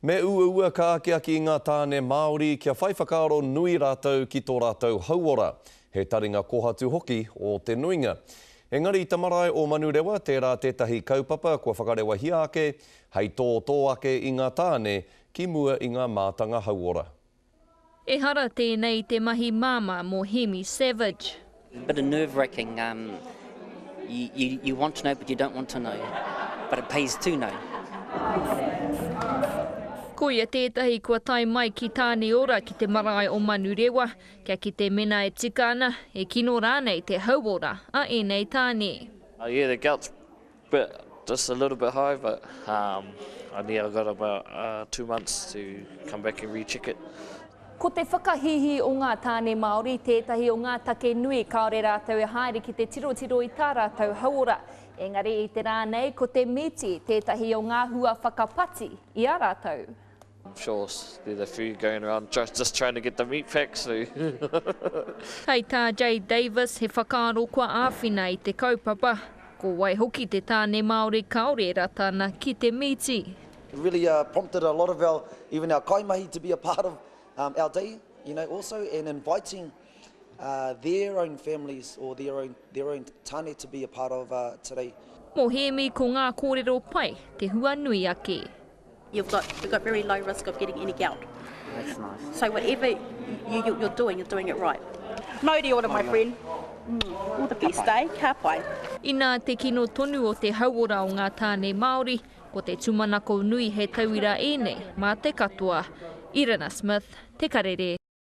Me uaua ka akiaki i ngā tāne Māori kia whai whakaaro nui rātou ki tō rātou hauora. He taringa kohatu hoki ō te nuinga. Engari i te marae o Manurewa tērā tētahi kaupapa kua whakarewahia ake hei tōtō ake i ngā tāne ki mua i ngā mātanga hauora. Ehara tēnei i te mahi māmā mō Hemi Savage. Bit of nerve wracking, um, you, you, you want to know but you don't want to know, but it pays to know. Koia tētahi kua tae mai ki Tāneora ki te marae o Manurewa, kia kite mena e tika ana, e kino rānei te hauora a ēnei tāne. Uh, yeah, the gout's Bit just a little bit high but um I need I've got about uh two months to come back and recheck it. Ko te whakahīhī o ngā tāne Māori tētahi o ngā take nui kāore rātou e haere ki te tirotiro i tā rātou hauora. Engari i te rā nei, ko te mīti tētahi o ngā hua whakapati i a rātou. I'm sure there's a few going around just trying to get the meat pack so. Hei tā Jade Davis, he whakaaro kua āwhina i te kaupapa. Ko wai hoki te tāne Māori kāore e rata ana ki te mīti. It really prompted a lot of our, even our kaimahi to be a part of our day, you know, also, and inviting their own families or their own, their own tāne to be a part of today. Mō Hēmi, ko ngā kōrero pai te hua nui ake. You've got, you've got very low risk of getting any gout. That's nice. So whatever you, you, you're doing, you're doing it right. Mauri ora, my friend. Mm, all the best, eh? Ka pai. Inā te kino tonu o te hauora o ngā tāne Māori, ko te tūmanako nui he tauira ēnei mā te katoa. Irina Smith, Te Karere.